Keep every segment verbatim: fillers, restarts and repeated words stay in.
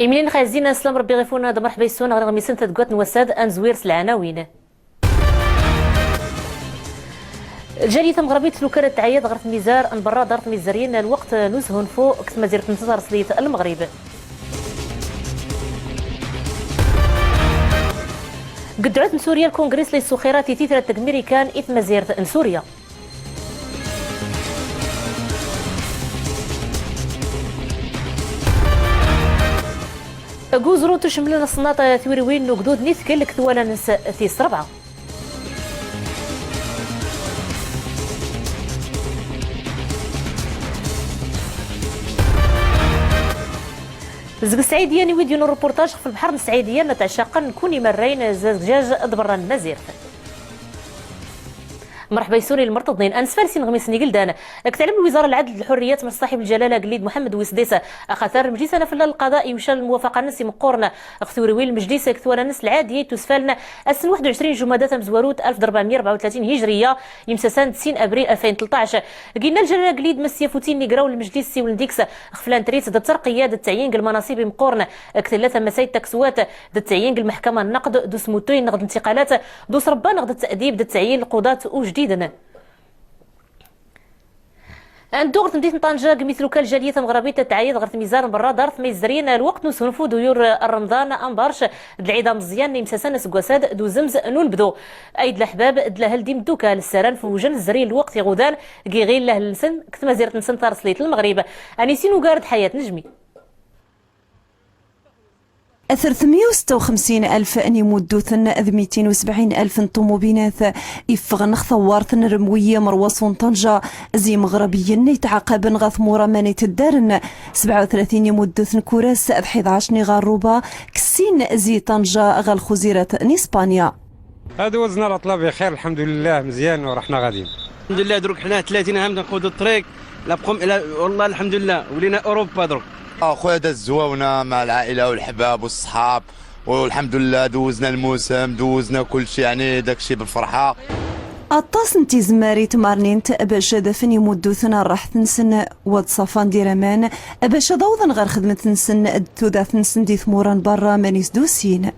Imlin xayazzin, slam Rebbi ɣef-wen, d mreḥba yes-wen ɣer iɣmisen n tdeggat n wass-ad. Ad nzwir s lɛanawin. Lǧaliyat tamɣarbit lukan ad tɛeyyeḍ ɣer tmizar n berra dar tmizzrin n lweqt n usgunfu deg tmazirt n tẓarslit n Lmeɣrib. Deg ddɛut n Surya, lkungris la yessuxira titrat deg Marikan i tmazirt n Surya. Deg uẓru tucemlen asennaṭ tiwriwin n ugdud n itkel deg twala-nnes tis rebɛa. Zeg Sɛidiya n iwid yiwen uruportaj ɣef lbeḥr n Sɛidiya n tɛecaqen kun imarrayn zazgjaj d berra n Mazirt. Mreḥba yes-wen i lmerṭeḍnin. Ad nsfals ineɣmisen igeldan. Deg tɛellemt lwizara n lɛedl d lḥurriyat, mr ṣaḥib lǧalala agellid Muḥemmed Wis Sḍis, axatar lmejlis anafella n lqaḍa iwca lmuwafaqa-nnes imeqqoren ɣef tewriwin n lmejlis deg twala-nnes lɛadiya ittusfalen ass n waḥed u ɛecrin jumada tamezwarut alef d rebɛemya u rebɛa u tlatin hijriya, imsasan d sin abril alfayn tleṭṭac. Deg inna lǧalala agellid Mass Yafutin Nigraw, lmejlis siwlen deg-s ɣef lantrit d terqiya d tteɛyin deg lmanasib imeqqoren deg tella tamasayt takswat d tteɛyin deg lmeḥkama n nnaqd d usmutuy neɣ d intiqalat d usrebba neɣ d ttadib d tteɛyin lqudat ujdiden. Ad neddu ɣer temdint n Ṭanja, gmi tluka lǧaliyat tamɣrabit ad tɛeyyeḍ ɣer tmizar n berra dar tmizzrin n lweqt n usgunfu d uyur n Remḍan ambarc d lɛid ameẓyan n imsasan aseggas-ad d uzemz n unebdu. Ayd leḥbab d lahel d imeddukal ssaran fewjen zrin lweqt iɣudan deg iɣil lahel-nsen deg tmazirt-nsen tareṣlit n Lmeɣrib. Ad nissin ugar d Ḥayat Nejmi. Tretmya u setta u xemsin alef n imudduten d mitin u sebɛin alef n ṭṭumubinat iffɣen ɣ tawwart n Remwi, Merwas u Ṭanja, zi imeɣrbiyen itɛaqaben ɣa tmura mani teddaren, sebɛa u tlatin imudduten kuras d ḥdac n iɣerruba kssin zi Ṭanja ɣa lxuzirat n Ispanya. هذا وزن العطلة بخير، الحمد لله، مزيان ورحنا غاديين. الحمد لله، دروك حنا ثلاثين عام تنقودوا الطريق، لا بقوم إلا، والله الحمد لله، ولينا أوروبا دروك. آه، خويا، داز زواونا مع العائلة والحباب والصحاب، والحمد لله دوزنا الموسم، دوزنا كل شيء، يعني، داك الشيء بالفرحة. Aṭas n tizemmar i tmarnint bac ad afen imudduten rraḥt-nsen, wad ṣafan d iraman, bac ad awḍen ɣer xedmet-nsen d tudert-nsen di tmura n berra mani sdusin.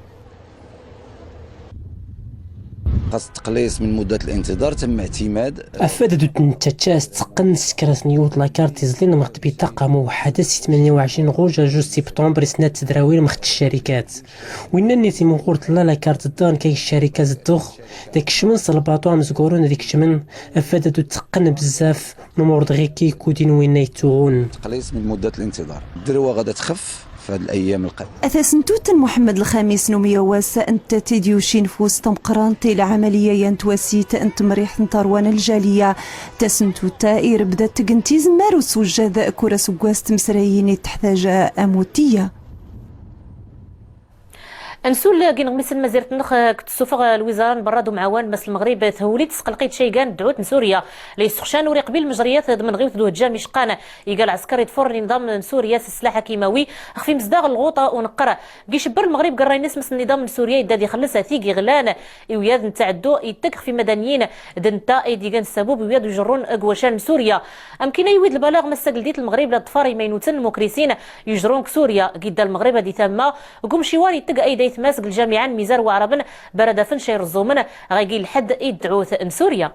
خاص التقليص من مدة الانتظار، تم اعتماد. Afad ad ur ten-nettačča ad teqqen s tekras n yiwet la carte iẓlin mɣ tbitaqa muweḥḥada si tmenya u ɛecrin ɣuj ar juz sibṭumbr i snat tedrawin mɣ tcarikat. Winna nni timɣurt la la carte ḍḍan kay ccarika zedduɣ, da kecmen s lbaṭu amezgurun ad ikecmen, afad ad ur teqqen bezzaf n umur dɣi ki kudin winna yettuɣun. تقليص من مدة الانتظار. الدروة غادا تخف. في هاد الأيام القادمة. Tasentut n Muḥemmed Lxamis n umyawas n tat i d-yucin f wus tameqqrant i lɛamaliya yan twasit n temriḥt n tarwa n ljaliya. Tasentut-a irebda tgen tizemmar usujjad kura aseggas tmesrayin i teḥtaǧ amutiya. Nsul g ineɣmisen n tmazirt-nneɣ, eh, tessufeɣ lwizara n berra d umɛawan Mass Lmeɣrib, eh, thewwel-it tesqelqit caygan ddɛut n Surya. La yesseqcan ur iqbil lmejriyat d menɣiwt d uhejjam iceqqan iga lɛesker iḍfurren inḍam n Surya s sslaḥ akimawi xef imezdaɣ n lɣuṭa uneqqer. G icebber Lmeɣrib g rray-nnes Mass nniḍam n Surya idda ad ixelles tigi ɣlan i wiyad n ttɛeddu itteg xef imadaniyin, d netta ay d-igan ssabub i wiyad ujerrun g wacal n Surya. Amkin ay iwid lbalaɣ Mass ageldit Lmeɣrib la ḍfar imaynuten n mukrisin yujrun g Surya, g idda Lmeɣrib ad itamma g umciwar itteg ay d aytmas g ljamiɛa n Mizar Waɛraben, barad afen cay reẓẓumen ɣay gi lḥedd i ddɛut n Surya.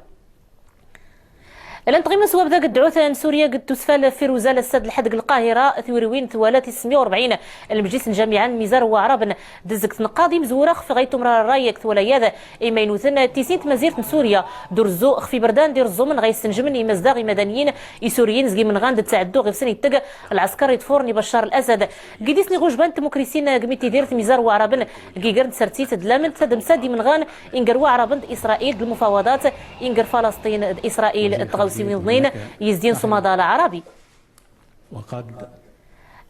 Llan tɣiwin s wabdag ddɛut n Surya g tusfal Firuzal ass-a d lḥedd g Lqahira, tiwriwin twala tis mya u rebɛin n lmejlis n ljamiɛa n Mizar Waɛraben, d zeg tneqqaḍ imezwura xef ɣay tumrar rray g twala yad imaynuten tisin tmazirt n Surya, d urezzu xef iberdan d ireẓẓumen ɣay ssenjmen imazdaɣ imadaniyin isuriyin zeg imenɣan d ttɛeddu ɣef sen itteg lɛesker iḍfurren i Baccar Al-Asad. G idis n iɣujban n tmukrisin g mi tidirt Mizar Waɛraben, g iger n tsertit d lamel tadmsa d imenɣan inger Waɛraben d Isṛayil d lmufawaḍat inger Falasṭin d Isṛayil d tɣawsiwin ḍnin yizdin s umaḍal aɛrabi.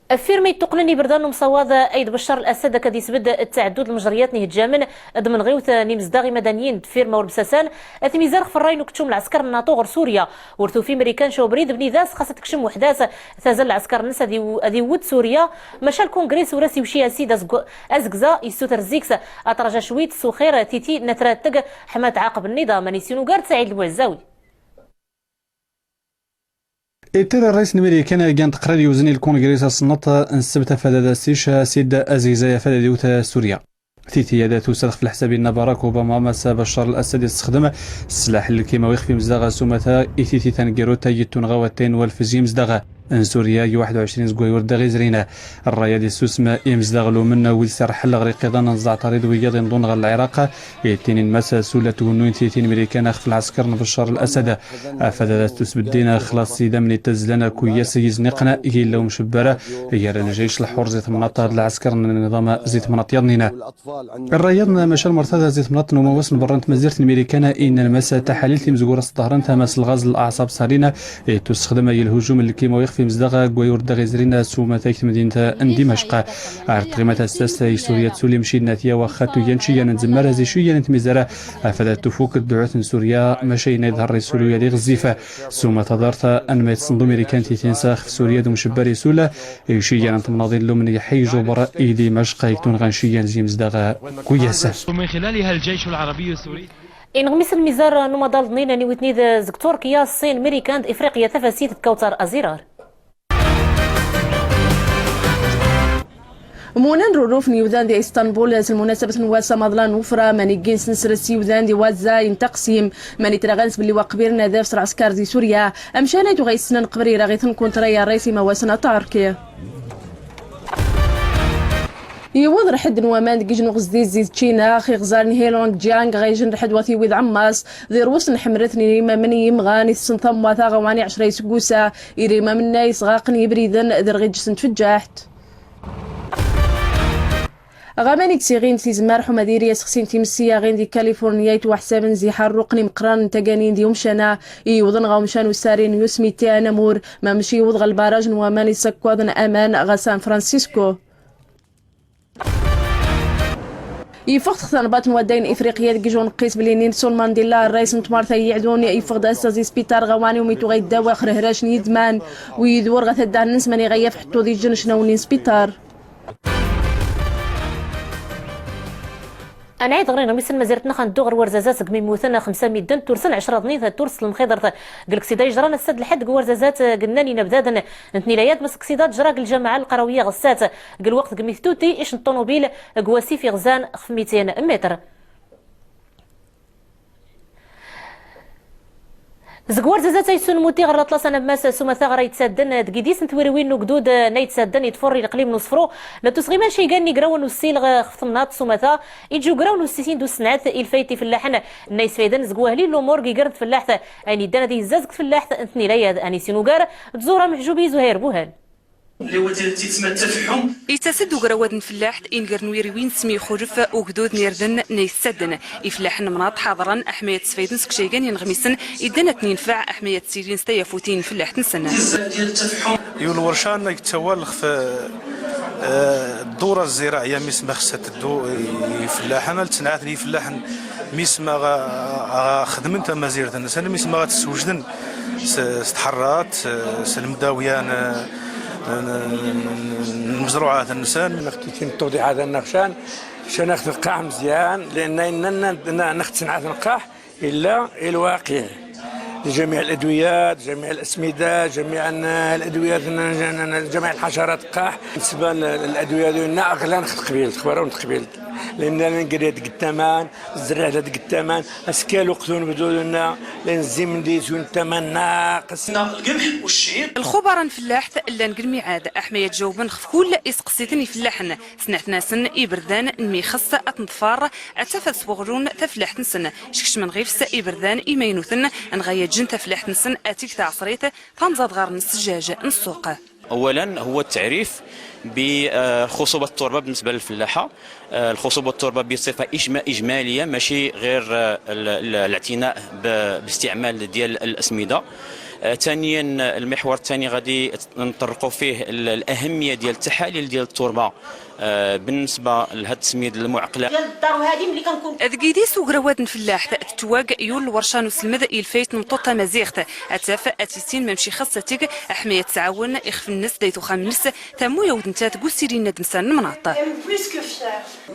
Ffir ma ittuqnen iberdan n umsawaḍ ay d Baccar Al-Asad akad isbedd ttɛeddu d lmejriyat n ihejjamen d menɣiwt n imezdaɣ imadaniyin d ffir ma ur bsasan, ad ten-izar xef rray n ukeččum n lɛesker n naṭu ɣer Surya. Ur tufi Marikan ca ubrid bnidas xas ad tekcem weḥdas tazal lɛesker-nnes ad iw-, ad iwwet Surya, maca lkungris ur as-iwci asid azg-, azegza, issuter zik-s ad traja cwiṭ s uxir titi n tratteg ḥma tɛaqeb nniḍam. Ad nissin ugar d Saɛid Lbuɛezzawi. Ittir rrais n Mirikan igan teqrad yuzn i lkungri s asennaṭ n ssebt afadad assic sid azegzay afadad iwt Surya. Titi ad tusa xef lḥsab inna Barak Obama massa Baccar al-Assad issexdem sslaḥ n lkimawi xef imezdaɣ s umata i titi taneggarut ay ittunɣa wattayn n walef z yimezdaɣ n Surya g waḥed u ɛecrin seg wayyur d aɣ izrin. Rray ad issusem imezdaɣ lumen wid s irḥel ɣer iqiḍan n Zeɛṭarid wiyaḍ inḍun ɣer Lɛiraq, ittinin massa sul ad tgunnuynt titi n Mirikan xef lɛesker n Baccar al-Assad. Afadad ad tusbeddin xlaṣ s idammen ittazzlan akk uyas i izniqen illa umcebbar gar lǧayc lḥur zi temnaḍt d lɛesker n niḍam zi temnaḍt yaḍnin. Rray yaḍn maca lmertada zi temnaḍt n umawas n berra n tmazirt n Mirikan innan massa taḥalilt imezwura s ḍahren tama s lɣaz n laɛṣab salin ittussexdam ay lhujum n lkimawi xef imezdaɣ g wayyur d aɣ izrin s umata g temdint n Dimacq. Ar tɣimat assast ay Surya tsul imci n natya waxxa tuyan ciyan n tzemmar zi ciyan n tmizar afad ad tufuk dduɛt n Surya maca inna iḍher isulu yali ɣezzif. S umata ḍart anma ittsnḍu Mirikan titinsa xef Surya d umcebbar isul i ciyan n temnaḍin lumen iḥi ijuber i Dimacq i ittunɣan ciyan z yimezdaɣ kuyas. ومن خلالها الجيش العربي السوري. Inɣmisen n imizar n umaḍal ḍnin aniwitni d zeg Turkiya, Ṣin, Mirikan d Ifriqya tafasit d Kawtar Azirar. Muna n ruruf n yiwdan di Istanbul s lmunasabt n wass amaḍlan n ufra, mani ggin snesres yiwdan di wazza n taqsim, mani traɣan s belli wa qbir n adaf s lɛesker di Surya, amcan ay tuɣa yessnen qbri raɣ iten kuntra yarray s imawasen aṭarki. Yiwweḍ rḥedd n waman deg ijnuɣ zdid zi Ččina, ɣ iɣzar n Heilongjiang, ɣa ijn rḥedd wa tiwid ɛemmas, di rwes n ḥemret n irimam n yimɣan, itessen tamwata ɣa wani ɛecra iseggusa, irimam nna isɣaqen ibriden, d rɣiǧes n tfeǧǧaḥt. Ɣ aman i d-siɣin tizemmar ḥuma diri asexsi n timsiyaɣin di Kalifuṛnya itwaḥsaben zi iḥerruqen imeqqranen n taganin di umcan-a, iwḍen ɣa umcan usari n yusmiti anamur, mamec iwweḍ ɣa lbaraj n waman isakkaḍen aman ɣa San Francisco. Yeffeɣ-t tanbaḍt n wadday n Ifriqya deg ijunqis belli Nelson Mandela, rrais n tmart ay iɛdun, yeffeɣ-d ass-a zi sbiṭar ɣa wani umi tuɣa iddaw axrehrac n yidman, wi idur ɣa taddart-nnes mani ɣa yaf ḥeṭṭu di jjen cnawen n sbiṭar. Ad nɛid ɣer inɣmisen n tmazirt-nneɣ, ad neddu ɣer Warzazat segmi mmuten xemsa n medden, tursen ɛecra ḍnin, turst n lemxidert deg leksida yejran ass-a d lḥedd deg Warzazat, eh, gnen inabdaden n tnilayad, ma s leksida tejra deg lǧamaɛ leqrawiya ɣessat deg lweqt deg mi ttuti ic n ṭṭunubil deg wasif iɣzan xef mitin mitr. Zeg Warzazat ay sun muti ɣer laṭlas anammas s umata ɣer ay ittsadden deg idis n twiriwin n ugdud n ay ittsadden iḍfur i leqlim n usefru. La tusɣiman caygan n igrawen n ussilɣ xef temnaḍt s umata, iǧ ugraw n ussisin d usnɛet ilfayt ifellaḥen n ay isfayden zeg wahli n lumur g iger n tfellaḥt, ayen iddan ad izzaz deg tfellaḥt n tnilayad, ad nisin ugar d Zura Meḥjub i Zuhayr Buhan. Ittas-d ugrawad n tfellaḥt inger n wiriwin s mi ixulef ugdud n irden n ay ittsadden. Ifellaḥen n mnaṭ ḥaḍran aḥma ad sfayden seg caygan inɣmisen iddan ad ten-infaɛ aḥma ad silin s tayafutin n tfellaḥt-nsen. Yiwel wercan ag tawal xef, eh, ddura zziraɛya mi sma xsat ddu i ifellaḥen, al tsenɛat n ifellaḥen mi sma ɣa, ɣa xedmen tamazirt-nsen, mi sma ɣa tsewjden s, s tḥerrat, s, s lemdawya n, n, n, n lmezruɛat-nsen. Nextitin ṭṭuḍiḥat n nexcan, canax tqaḥ mezyan, lana inna next tsenɛat nqaḥ, illa ilwaqi. جميع الأدوية، جميع الأسمدة، جميع ال-، الأدوية، جميع الحشرات تقاح. بالنسبة للأدوية ديالنا أغلى نخت قبيل، تخبروا نخت قبيل. لأن نقري ديك الثمن، الزرع ديك الثمن، أسكال وقتون بدون لنا، لأن الزمن دي سون الثمن ناقص. القمح والشعير. Lxubara n tfellaḥt llan g lmiɛad, aḥma ad jawben xef kull isqsiten ifellaḥen. Sneɛten-asen iberdan n mi ixeṣṣ ad ten-ḍfar, ad tafad s weɣlun tafellaḥt-nsen, skecmen ɣif-s iberdan imaynuten, nɣa ad ǧǧen tafellaḥt-nsen ad tig taɛṣrit, tamẓad ɣer n ssejjaj n ssuq. أولا هو التعريف بخصوبة التربة بالنسبة للفلاحة. آه، الخصوبة التربة بصفة إجما-، إجمالية، ماشي غير، آه، ال-، ال-، الاعتناء ب-، باستعمال ديال الأسمدة. آه، ثانيا، المحور الثاني غادي نطرقوا فيه ال-، الأهمية ديال التحاليل ديال التربة، آه، بالنسبة لهاد التسميد المعقلة. Deg idis ugrawad n tfellaḥt, tettwag yul lwerca n uselmed i lfayt n tmeṭṭut tamaziɣt. Ad taf, ad tissin, mamec ixeṣṣ ad tig aḥma ad tɛawen ixef-nnes d ayt uxxam-nnes, tamuyawt n tat g usili n admsan n mnaṭ.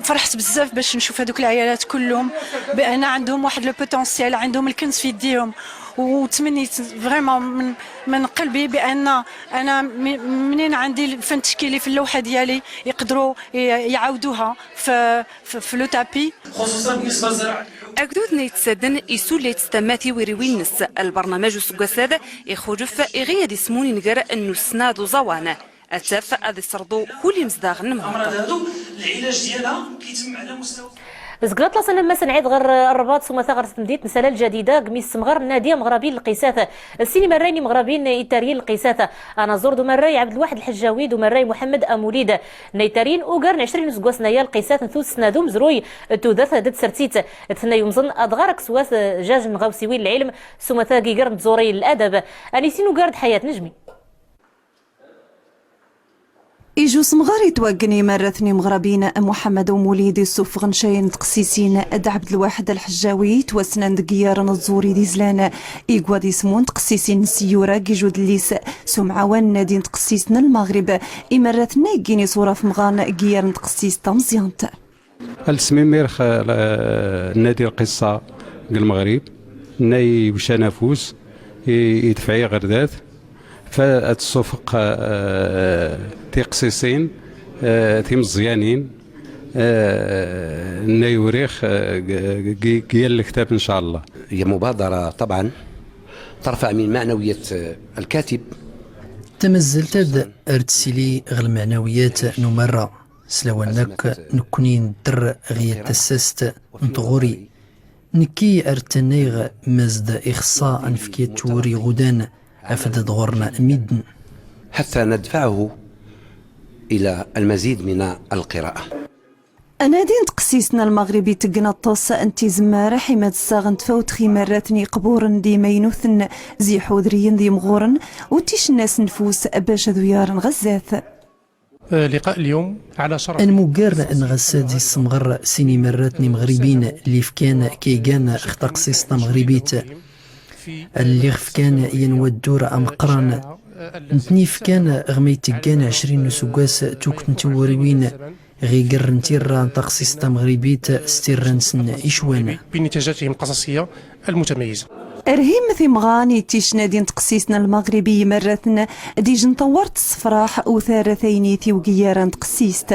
Ferḥet bzzaf bac nshuf haduc lɛyalat kullum, بأن عندهم واحد le potentiel, عندهم الكنز في يديهم. وتمنيت فريمون من، من قلبي بأن أنا م-، منين عندي الفن التشكيلي في اللوحة ديالي يقدروا ي-، يعاودوها في، في، في لو تابي. خصوصا بالنسبه لزراعه. Agdud-nni yettsadden isulli-t s tammat i wiriwil-nnes. Lbarnamaj useggas-ad ixulef iɣi ad ismun inger n usnad uẓawan. Ad taf ad iserḍu kul imezdaɣ n Mɣer. الامراض هذو العلاج ديالها كيتم على مستوى. Zgrat lasan ammas nɛid ɣer Rrbaṭ s umata ɣer temdint n Sala Lǧadida, gmi yessemɣer nnadi ameɣrabi n lqisat. Sin imerrayen imeɣrabin itaryin lqisat, anaẓur d umerray Ɛebdelwaḥed Lḥejjawi d umerray Muḥemmed Amulid. Nna itaryin ugar n ɛecrin useggasen aya lqisat n tussna d umezruy d tudert d tsertit. Tenna yumẓen ad ɣar akswat jaj n ɣawsiwin n lɛilm s umata giger n tẓuri n ladab. Anisin ugar d Ḥayat Nejmi. Ij usemɣer itwaggen i imarraten imeɣrabin Muḥemmed Umulid isuffɣen cayen n tqessisin d Ɛebdelwaḥed Lḥejjawi itwassnen deg yiyyaren d tẓuri d izlan igwad ismun n tqessisin n Siyura g ij udlis s umɛawan n nnadi n tqessist n Lmaɣrib. Imarraten-a iggin isuraf mɣan g yiyyar n tqessist tameẓyant. Ad nesmimir x-, eh, nadi lqissa g Lmeɣrib, nna i ucanafus, i, idfeɛ ɣer dat, fa ad tessufeq, eh, tiqsisin, eh, timeẓyanin, eh, nna i uriɣ, eh, g, g, g yal lektab, ncallah. هي مبادرة طبعا ترفع من معنوية الكاتب. Tamazzalt-ad ar tessili ɣer lmeɛnawiyat n umerra. S lawan akk, nekkni nedder ɣer yat tassast n tɣuri. Nekki ar ttannayɣ mazd ixeṣṣa ad nefk yat twuri iɣudan afd ad ɣurn midden. حتى ندفعه إلى المزيد من القراءة. Anadi n tqessist n Lmeɣrib iteggen aṭas n tizemmar, ḥima d ssaɣ n tfawt x imarraten iqburen d imaynuten, z iḥudriyen d imɣuren, u ticnas n fus bac ad uyaren ɣer zdat. آه، لقاء اليوم على شرف. Anmuggar n ɣass-a d issemɣer sin imarraten imeɣribin lli fkan kaygan x taqsist tameɣribit. Lliɣ fkan yan waddur ameqqran. Netni fkan ɣ ma iteggan ɛecrin n useggas tukt n tiwuriwin ɣ igerr n tirra n taqsist tameɣribit s tirra-nsen icwan. بنتاجاتهم القصصية المتميزة. Rhim timɣan i ticna din tqessist n Lmeɣrib i yimarraten d ijnṭawar n tsefraḥ u tarrataynit i ugiyyar n tqessist.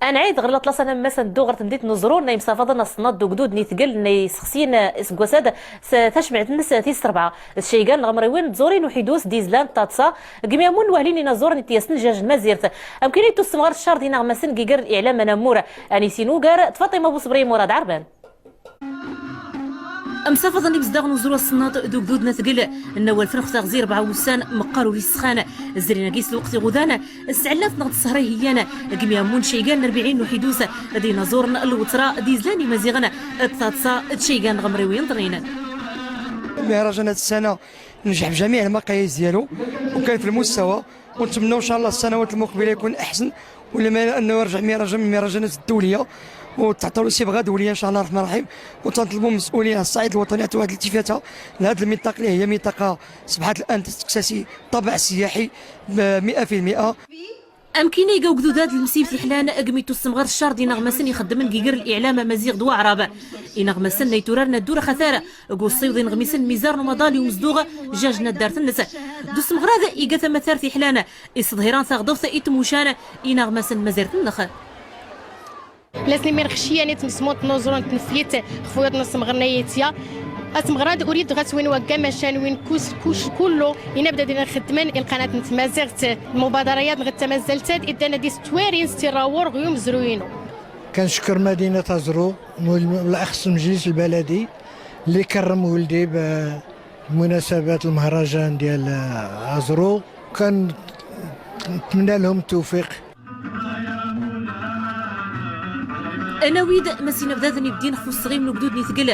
Ad nɛid ɣer laṭlas anammas, ad neddu ɣer temdint n Uẓru, nna imsafaḍen aṣnad d ugdud n itgel, nna isexsiyen iseggas-ad s tacmiɛt-nnes tis rebɛa. D caygan n ɣemriwin d tẓurin uḥidus d izlan d taḍsa, g mi ammun wahlin inaẓuren ityasen jaj n Mazirt. Amkin ittussemɣar ccar d inaɣmasen g iger n liɛlam anammur. Anisin ugar d Faṭima Buṣebri Murad Ɛerban. Amsafaḍ n imezdaɣ n Uẓru aṣnad d ugdud n atgel, nna walfen x taɣzi rebɛa wussan, meqqar ur issexan. Zrin agi s lweqt iɣudan, s tɛellalt neɣ d ssehra iheyyan, g mi ammun caygan n rebɛin n uḥidus d inaẓuren n lweṭra d izlan imaziɣen d taḍsa d caygan n ɣemriwin ḍrin. مهرجان هاد السنة نجح بجميع المقاييس ديالو، وكان في المستوى، ونتمنوا إن شاء الله السنوات المقبلة يكون أحسن، ولما أنه يرجع مهرجان من المهرجانات الدولية، وتعطوا له صبغة دولية إن شاء الله الرحمن الرحيم، وتنطلبوا من المسؤولين على الصعيد الوطني حتى واحد الالتفاتة لهذه المنطقة اللي هي منطقة أصبحت الآن تكتسي طابع سياحي مئة في المئة. Amkin iga ugdud-ad lemsib tiḥlan, g mi ittussemɣar ccar d inaɣmasen ixeddmen g iger n liɛlam amaziɣ d waɛrab. Inaɣmasen nna ituraren ad d-ur axatar g uṣṣiwḍ ineɣmisen n mizar n umaḍal i umezduɣ jaj n taddart-nnes. D usemɣer-ad iga tamatart iḥlan, isseḍhiran taɣḍeft i tmucan inaɣmasen n tmazirt-nneɣ. Lasnimin xciyan i tmesmunt n uẓru n tneflit xef wiyaḍ n usemɣer n ayetya. Asemɣer-ad ur yedɣa s win wagga, maca n win kus, kuc, kullu, inabda din xeddmen i lqanat n tmaziɣt. Lmubaḍara-yad nɣ tamazzalt-ad iddan ad istwarin s tirrawur ɣ umezruy-inu. كنشكر مدينة أزرو، والأخص المجلس البلدي اللي كرم ولدي بمناسبة المهرجان ديال أزرو. كنتمنى لهم التوفيق. Ad nawi-d ma s inabdaden ibeddin xef usseɣim n ugdud n itgel,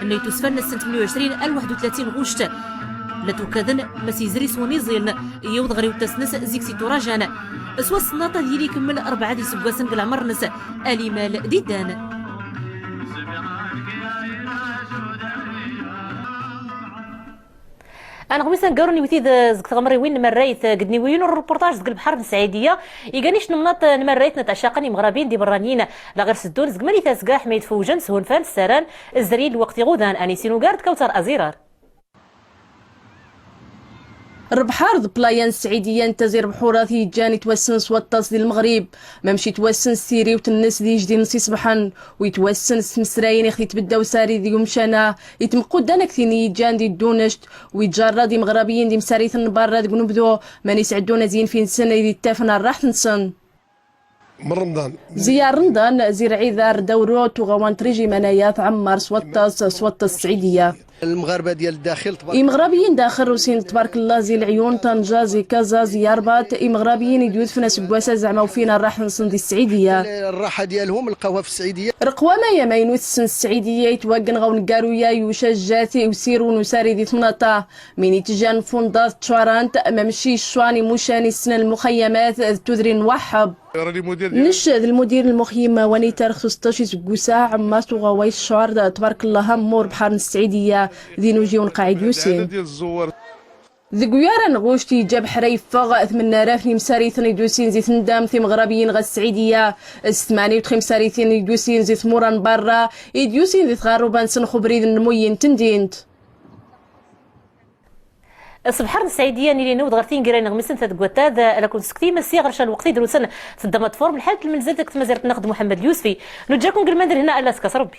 nna ittusfan ass n tmenya u ɛecrin ar waḥed u tlatin ɣuct. La twekkaden ma s izri s wen iẓiln, yewweḍ ɣer iwettas-nnes zik s iturajan. S wass-nnaṭ ad yili ikemmel rebɛa d iseggasen g leɛmer-nnes, alimal d iddan. Aneɣmis aneggaru n iwtid, eh, zeg tɣemriwin n Marrayt, eh, ged niwiyun n reportaj zeg lebḥer n Sɛidiya, igan ic n temnaḍt n Marrayt n tɛeccaqa n imeɣrabin d iberraniyen, la ɣer seddun zeg Mani Tasga, Ḥmayd Fewjen, Shunfan, Ssaran, zrin lweqt iɣudan, Anisin Ugard, Kawtar Azirar. Lebḥer d playa n Sɛidiya n tazirt bḥurat yeǧǧan itwassen s waṭas di Lmeɣrib, mamec itwassen s tiriwt-nnes di ijdiden s iṣebḥen, u itwassen s tmesrayin ixef itbedda usari di umcan-a, itmeqquddan akk tin yeǧǧan di ddunect, u iǧarrad imeɣrabiyin d imsariten n berra deg unebdu, mani sɛeddun azyin fi-nsen ad ittafen rraḥt-nsen. Zi Remḍan, zi lɛid ar dawru, tuɣawan trijiman-aya tɛemmar s waṭas, s waṭas Sɛidiya. Imeɣrabiyin daxel usin-d tbark Llah zi leɛyun, Ṭanja, zi Kaẓa, zi Yarbaṭ, imeɣrabiyin i d-yudfen aseggas-a zeɛma ufin rraḥ-nsen di Sɛidiya. Rreqwam-a amaynut ssens Sɛidiya itwaggen ɣer uneggaru-ya yuca jjat i usiru n usari di temnaḍt-a. Min itjan funḍat ččurant, mamec i ccwan imucan issnen lmuxayyamat d tudrin n waḥḥeb. Nec d lmudir n lmuxyim, wa n itarx tuseṭṭac iseggusa, ɛemmar tuɣaway s ccɛer, tbark Llah, am urbḥar n Sɛidiya, d inujiw n qɛid yusin. Deg uyar anɣuct, iǧǧa beḥra yeffeɣ tmenna alaf n imsariten i d-usin zi tndamt imeɣrabiyin ɣer Sɛidiya, s tmaniwt n imsariten i d-usin zi tmura n berra, i d-yusin di tɣerruba-nsen x ubrid n lmuyy n temdint. Ṣṣbeḥ lxir n Sɛidiya, nili newweḍ ɣer tingira ineɣmisen ta deg waṭṭad, ala kun sekti masi ɣer ca lweqt i drusen teddam ad tfurm lḥal n lmenzelt deg tmazirt-nneɣ d Muḥemmed Lyusfi. Nuǧǧa-kun gelman d lehna, ala skas Rebbi.